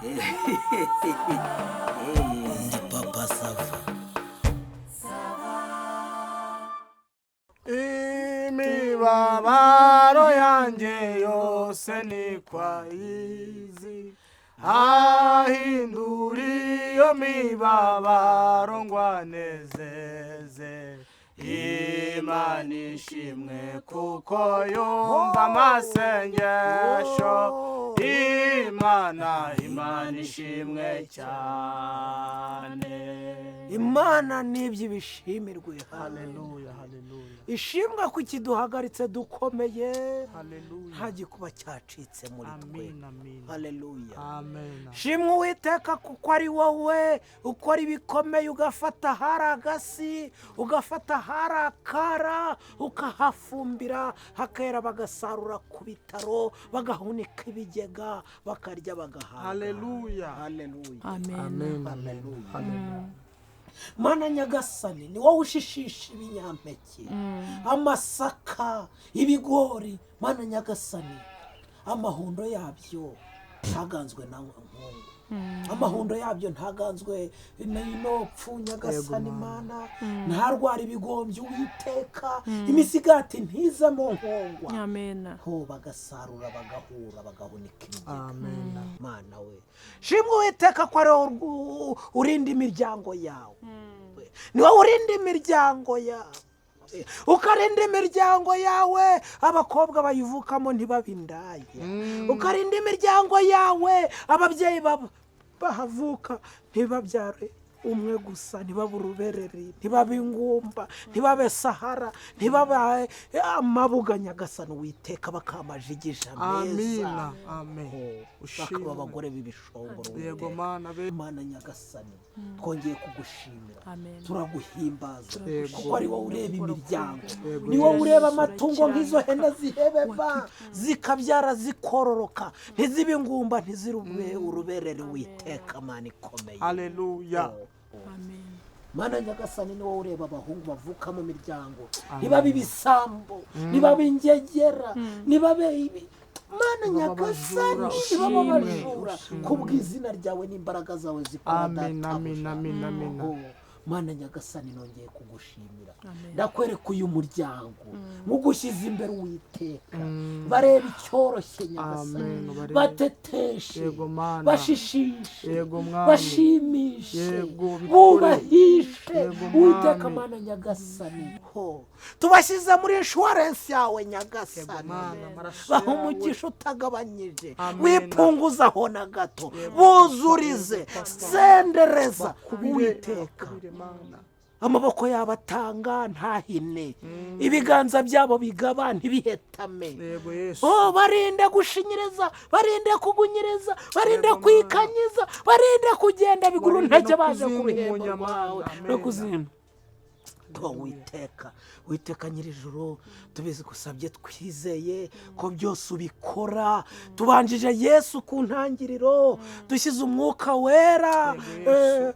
Ndi Papa Sava. Imibabaro yanjye yose ni kwayizi, ahindura iyo mibabaro ngo anezeze. Imana ishimwe kuko yumva amasengesho. Imana, Imana ishimwe cyane. Imana n'ibyo ibishimirwe. Haleluya, haleluya. Ishimwe ko ikiduhagaritse dukomeye, Haleluya. nta gikuba cyacitse muri twe. Amin, amin. Haleluya. Amen. Shimwe Uwiteka kuko ari wowe ukora ibikomeye, ugafata ahari agasi, ugafata ahari akara, ukahafumbira hakera, bagasarura ku bitaro, bagahunika ibigega, bakarya bagahaga. Haleluya. Haleluya. Amen. Haleluya. Mana Nyagasani, ni wowe ushishisha ibinyampeke, amasaka, ibigori. Mana Nyagasani, amahundo yabyo ntaganzwe na nkungu, amahundo yabyo ntaganzwe n'inopfu. Nyagasani Mana, ntarwara ibigombyi. Uwiteka, imisigati ntizemo nkongwa. Amen. Ho bagasarura, bagahura, bagahunika ibigega. Amen. Mana we, shimwe Uwiteka ko ari wowe urinda imiryango yawe. Ni wowe urinda imiryango yawe, ukarinda imiryango yawe abakobwa bayivukamo ntibabe indaya, ukarinda imiryango yawe ababyeyi bahavuka ntibabyare umwe gusa, ntibabe urubereri, ntibabe ingumba, ntibabe sahara, ntibabe amabuga. Nyagasani Uwiteka, bakamajigija meza. Amina, amen. Bakaba Ushimwe. abagore b'ibishongoro. Yego. Uwiteka. Mana be. Mana Nyagasani, twongeye kugushimira. Amen. Turaguhimbaza Yego. kuko ari wowe ureba imiryango, Yego. ni wowe ureba Yesu, amatungo nk'izo hene zihebeba, zikabyara, zikororoka, ntizibe ingumba, ntizirube uruberere. Witeka Mana ikomeye. Haleluya. Amen. Mana Nyagasani, ni wowe ureba abahungu bavuka mu miryango, ntibabe ibisambo, ntibabe ingegera, ntibabe ibi. Mana Nyagasani, abajura, ntibabe ushimwe, abajura, ushimwe. Kubw'izina ryawe n'imbaraga zawe zikora. Amen, amen, Databuja. amen, amen. Oh, Mana Nyagasani, nongeye kugushimira. Amen. Ndakwereka uyu muryango mugushyize imbere. Uwiteka, bareba icyoroshye Nyagasani, Amen, barebe. bateteshe, Yego, Mana. bashishishe, Yego, Mwami. bashimishe, Yego, bikore. bubahishe. Yego, Uwiteka Mwami. Mana Nyagasani, ho tubashyize muri insurance yawe Nyagasani. Mana, amaraso Baha yawe. umugisha utagabanyije, Amen. wipunguzaho na gato, buzurize, sendereza. Bakubire, Uwiteka, bakubire, Mana. amaboko yabo atanga ntahine, ibiganza byabo bigaba ntibihetame. Yego Yesu. Oh, barinde gushinyiriza, barinde kugunyiriza, barinde Yego, Mana. kwikanyiza, barinde kugenda biguru Barinde ntege no baje ku kuzinga bihembo umunyamahanga. rwawe Amen. no kuzinga. Oh, Witeka, Witeka nyir'ijuru, tubizi gusabye twizeye ko byose ubikora. Tubanjije Yesu ku ntangiriro, dushyize Umwuka Wera, Yego, Yesu.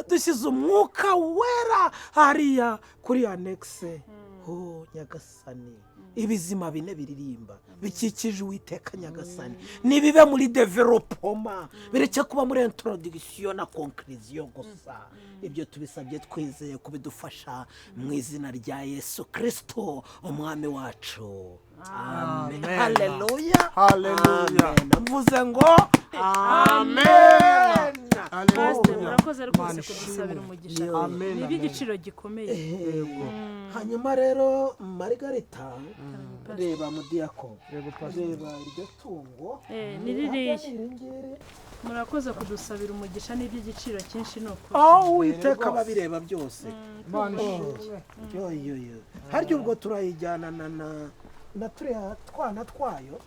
dushyize Umwuka Wera hariya kuri annexe. Oh Nyagasani, ibizima bine biririmba bikikije Uwiteka Nyagasani, nibibe muri développement, bireke kuba muri introduction na conclusion gusa. Ibyo tubisabye twizeye kubidufasha mu izina rya Yesu Kirisito Umwami wacu, amen. Amen. Haleluya. Haleluya. Amen. Mvuze ngo Amen. Pastor, Haleluya. murakoze rwose Mana kudusabira ishimwe. umugisha. Amen, Ni amen. iby'igiciro gikomeye. Yego. Hanyuma rero Marigarita, reba mudiyako, Yego, Pastor. reba iryo tungo. Ni ririya. Iri ngiri. Murakoze kudusabira umugisha, ni iby'igiciro cyinshi, ni ukuri. Aho Uwiteka ababireba byose. Imana ishimwe. Yo yo yo, harya ubwo turayijyana na turiya twana twayo.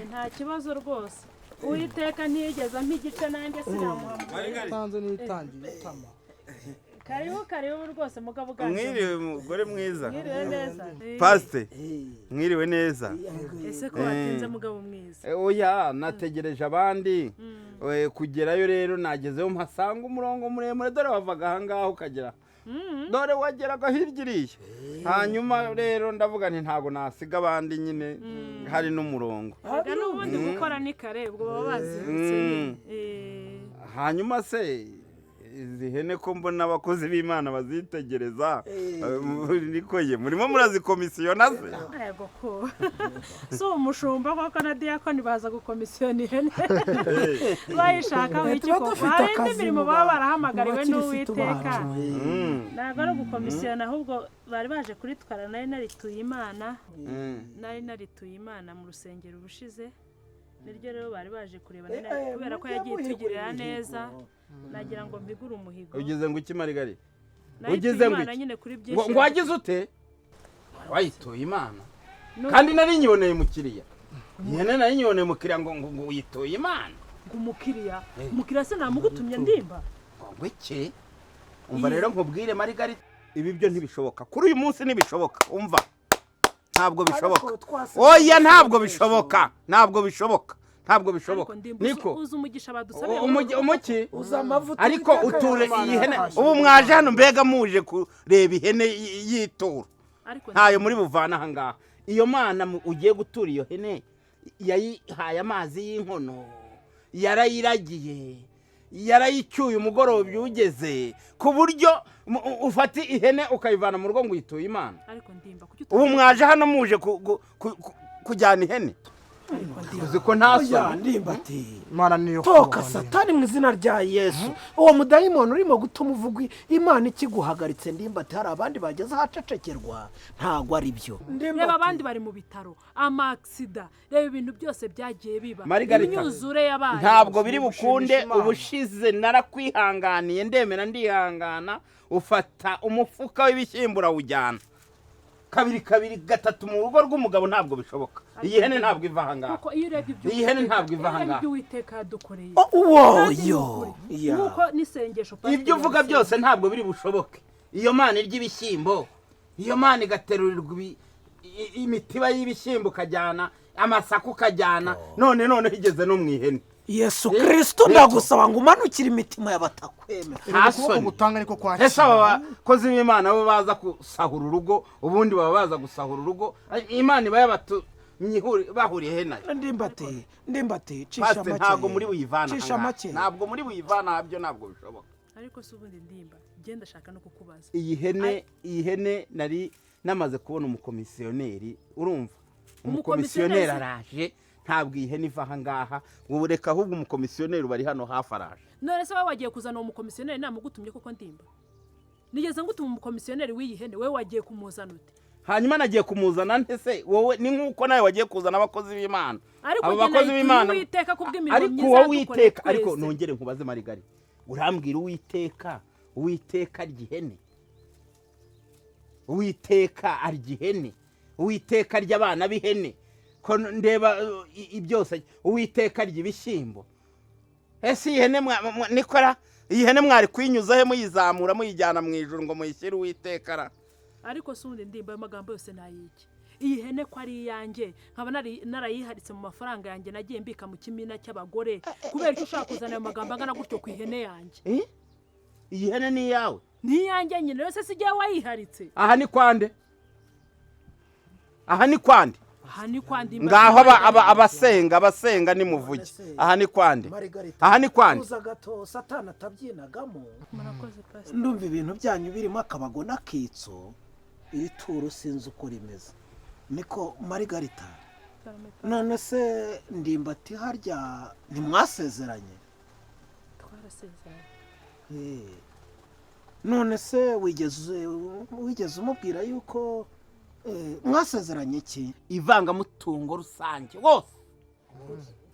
Nta kibazo rwose. Uwiteka ntiyigeze ampa igice, nanjye sinamuha. Utanze n'itangiye itama. Karibu, karibu rwose mugabo uganje. Mwiriwe mugore mwiza. Mwiriwe neza. Pasite, mwiriwe neza. Ese ko watinze, mugabo mwiza? Oya, nategereje abandi. Kugerayo rero nagezeyo mpasanga umurongo muremure. Dore wavaga ahangaha ukagera, dore wageraga hirya iriya. Hanyuma rero ndavuga nti ntabwo nasiga abandi nyine, hari n'umurongo. Erega n'ubundi gukora ni kare, ubwo baba bazindutse nyine. Hanyuma se izi hene ko mbona abakozi b'Imana bazitegereza, niko ye murimo murazikomisiyona se? Yego, ko si umushumba koko na diyakoni baza gukomisiyona ihene bayishakaho iki? Tuba Koko dufite hari indi akazi mirimo mu baba barahamagariwe mu bakirisitu n'Uwiteka. bacu. Ntabwo ari ugukomisiyona, ahubwo bari baje kuritwara. Nari narituye Imana, nari narituye Imana mu rusengero ubushize, niryo rero bari baje kureba. Kubera ko Mujye yagiye muhigura itugirira imihigo. neza, nagira ngo mpigure umuhigo. Ugeze ngo iki, Marigari? Narituye Ugeze ngo Imana iki? nyine kuri Ngo byinshi. ngo wagize ute? Wayituye Imana kandi nari nyiboneye umukiriya, ihene nari nyiboneye umukiriya, ngo uyituye Imana? Ngo umukiriya? Umukiriya se namugutumye, Ndimba? Ngo iki? Umva rero nkubwire, Marigari, ibi byo ntibishoboka kuri uyu munsi, ntibishoboka. Umva, ntabwo bishoboka. Ariko twasabye Oya, ntabwo isengesho. bishoboka, ntabwo bishoboka, ntabwo bishoboka. Ariko Ndimba, Niko uzi umugisha badusabiye? Umuki Uzi amavuta ariko Uwiteka uture yabahaye. iyi hene. Ubu mwaje hano mbega muje kureba ihene y'ituro? Ariko Ntayo muri buvana aha ngaha. Iyo mana ugiye gutura iyo hene yayihaye amazi y'inkono, yarayiragiye, yarayicyuye umugoroba ugeze, ku buryo ufata ihene ukayivana mu rugo ngo uyituye Imana? Ariko Ndimba, kuki Ubu mwaje hano muje kujyana ihene, uzi ko nta Oya, soni? Ndimbati. Imana niyo Toka kubahwa. Satani mu izina rya Yesu. Uwo mudayimoni urimo gutuma uvuga Imana ikiguhagaritse, Ndimbati, hari abandi bageze ahacecekerwa, ntabwo ari byo. Reba abandi bari mu bitaro, amakisida, reba ibintu byose byagiye biba, Margarita, imyuzure yabaye. Ntabwo biri bukunde. Imana. Ubushize narakwihanganiye, ndemera, ndihangana, ufata umufuka w'ibishyimbo urawujyana kabiri kabiri gatatu mu rugo rw'umugabo. Ntabwo bishoboka, iyi hene ntabwo iva aha ngaha. Kuko iyo urebye ibyo Iyi hene ntabwo iva aha iyo urebye ngaha. ibyo Uwiteka yadukoreye. Uwoyo. Nk'uko n'isengesho pasiteri Ibyo uvuga yasenze. byose ntabwo biri bushoboke. Iyo mana irya ibishyimbo, iyo mana igaterurirwa imitiba y'ibishyimbo ukajyana, amasaka ukajyana, none noneho igeze no mu ihene. Yesu Kirisito, ndagusaba ngo umanukire imitima y'abatakwemera. Nta Erega ukuboko soni. gutanga niko kwakira. Ese aba bakozi b'Imana bo baza gusahura urugo, ubundi baba baza gusahura urugo, Imana iba yabatumye bahuriye he nayo? Ndimbati, Ndimbati, cisha Pasite, make. ntabwo muri buyivana aha Cisha ngaha. make. Ntabwo muri buyivana, byo ntabwo bishoboka. Ariko se ubundi Ndimba, genda ashaka no kukubaza. Iyi hene nari namaze kubona umukomisiyoneri, urumva? Umukomisiyoneri Umukomisiyoneri araje. Ntabwo iyi hene iva aha ngaha ubu. Reka ahubwo umukomisiyoneri bari hano hafi araje. None se wowe wagiye kuzana uwo mukomisiyoneri namugutumye koko, Ndimba? Nigeze ngutuma umukomisiyoneri w'iyi hene? Wowe wagiye kumuzana ute? Hanyuma nagiye kumuzana nte se? Wowe ni nk'uko nawe wagiye kuzana abakozi b'Imana. Ariko Abo njye bakozi nayituye b'Imana Uwiteka kubw'imirimo ariko myiza uwo yadukoreye Witeka, ariko twese. nongere nkubaze, Marigari, urambwira Uwiteka, Uwiteka arya ihene? Uwiteka arya ihene? Uwiteka arya abana b'ihene? Ko ndeba byose Uwiteka arya ibishyimbo. Ese iyi hene nikora iyi hene mwari kuyinyuza he, muyizamura muyijyana mu ijuru ngo muyishyire Uwiteka ra? Ariko se ubundi Ndimba, ayo magambo yose nayiki? Iyi hene ko ari iyanjye, nkaba narayiharitse mu mafaranga yanjye nagiye mbika mu kimina cy'abagore, kubera ko ushaka kuzana ayo magambo angana gutyo ku ihene yanjye? Eh? Iyi hene ni iyawe? Ni iyanjye nyine yose, si igihe wayiharitse. Aha ni kwande? Aha ni kwande? Aha ni kwa Ndimba. Ngaho abasenga nimuvuge, aha ni kwande? Margarita, Aha ni kwande? tuza gato, Satani atabyinagamo. Murakoze, pastor. Ndumva ibintu byanyu birimo akabago n'akitso. Iri turo sinzi uko rimeze. Niko, Marigarita, none se Ndimbati harya ntimwasezeranye? Twarasezeranye. None se wigeze umubwira yuko mwasezeranye iki? Ivangamutungo rusange wose.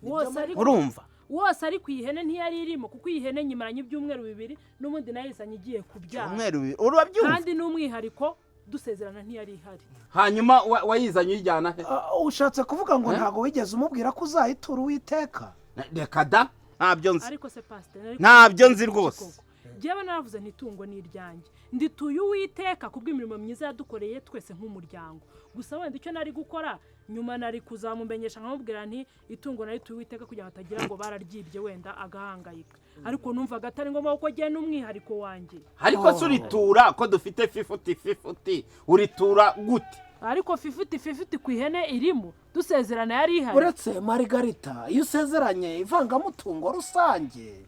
Wose, ariko Urumva? wose, ariko iyi hene ntiyari irimo, kuko iyi hene nyimaranye ibyumweru 2, n'ubundi nayizanye igiye kubyara. Ibyumweru 2, urabyumva? Kandi n'umwihariko, dusezerana ntiyari ihari. Hanyuma wayizanye uyijyana he? Ah, ushatse kuvuga ngo Eh? ntabwo wigeze umubwira ko uzayitura Uwiteka? Reka da, ntabyo nzi. Ariko se pasiteri? Ntabyo nzi rwose. Njyewe naravuze nti itungo ni iryanjye, ndituye Uwiteka kubw'imirimo myiza yadukoreye twese nk'umuryango. Gusa wenda icyo nari gukora nyuma, nari kuzamumenyesha nkamubwira nti itungo narituye Uwiteka, kugira ngo atagira ngo bararyibye, wenda agahangayika. Ariko numvaga atari ngombwa, kuko njyewe n'umwihariko wanjye. Ariko se uritura ko dufite 50-50, uritura gute? Ariko 50-50 ku ihene irimo, dusezerana yari ihari. Uretse, Marigarita, iyo usezeranye ivangamutungo rusange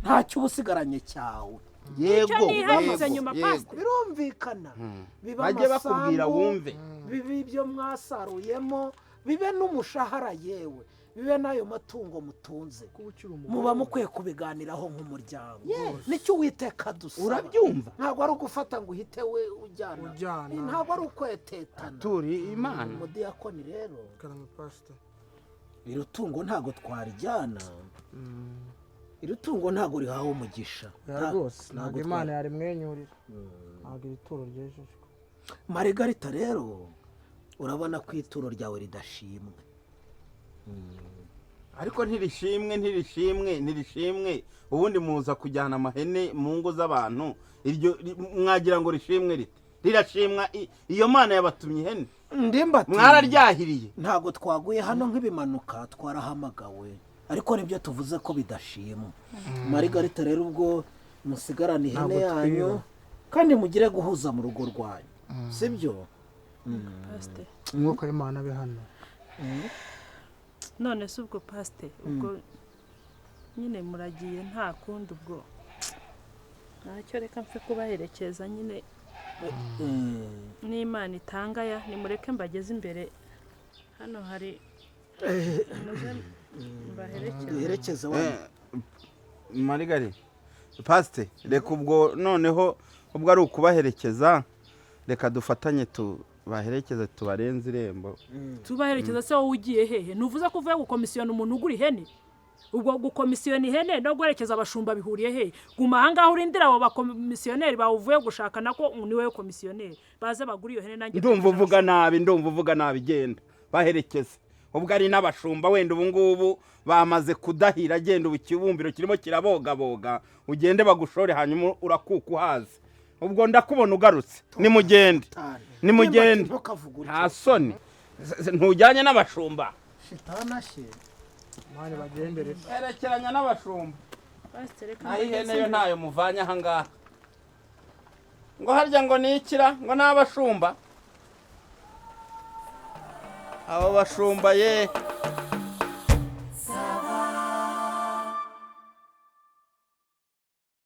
Ntacyo uba usigaranye cyawe. Yego. Niharitse Yego, nyuma, yego. Pastor. Birumvikana, biba Bajye bakubwira amasambu, wumve. Bibe ibyo mwasaruyemo, bibe n'umushahara, yewe bibe n'ayo matungo mutunze, Kuba ukiri umugore. muba mukwiye kubiganiraho nk'umuryango. Nicyo Uwiteka dusaba. Urabyumva? Ntabwo ari ugufata ngo uhite we ujyana. Ujyana. Ntabwo ari ukwetetana. Turi Imana. Umudiyakoni rero, Karame, Pastor. Iri tungo ntabwo twarijyana, iri tungo ntabwo rihawe umugisha. Oya rwose, ntabwo Imana yarimwenyurira, ntabwo iri turo ryejejwe. Marigarita rero, urabona ko ituro ryawe ridashimwe. Ariko ntirishimwe, ntirishimwe, ntirishimwe. Ubundi muza kujyana amahene mu ngo z'abantu, iryo mwagira ngo rishimwe rite? Rirashimwa iyo Mana yabatumye ihene? Ndimbati, Mwararyahiriye. ntabwo twaguye hano nk'ibimanuka, twarahamagawe, ariko nibyo tuvuze ko bidashimwa. Marigarita rero, ubwo musigarane ihene Ntabwo yanyu, twiba. kandi mugire guhuza mu rugo rwanyu, sibyo? Pastor. Umwuka w'Imana abe hano. None se ubwo, Pastor, ubwo nyine muragiye, nta kundi, ubwo ntacyo, reka mfe kubaherekeza nyine. N'Imana itanga ya, nimureke mbageze imbere hano hari muze mbaherekeze. Duherekeze wa. Marigari, Pastor, reka ubwo noneho ubwo ari ukubaherekeza, reka dufatanye tubaherekeze, tubarenze irembo. Tubaherekeza se wowe ugiye hehe? Ntuvuze ko uvuye gukomisiyona umuntu ugura ihene? Ubwo gukomisiyona ihene no guherekeza abashumba bihuriye hehe? Guma ahangaha urindira abo bakomisiyoneri bawe uvuye gushaka, nako ni wowe komisiyoneri, baze bagure iyo hene nanjye. Ndumva uvuga nabi, ndumva uvuga nabi. Genda baherekeze. Ubwo ari n'abashumba wenda ubu ngubu bamaze kudahira, genda ubu ikibumbiro kirimo kirabogaboga, ugende bagushore, hanyuma urakuka uhaze. Ubwo ndakubona ugarutse. Nimugende, nimugende. Ntukavuge utyo. Nta soni. Ntujyanye n'abashumba. Shitani ashye. Imana bagendere. Herekeranya n'abashumba. Pasiteri, reka Naho ihene mbageze yo imbere. ntayo muvanye ahangaha. Ngo harya ngo ni ikira, ngo ni abashumba, abo bashumba ye.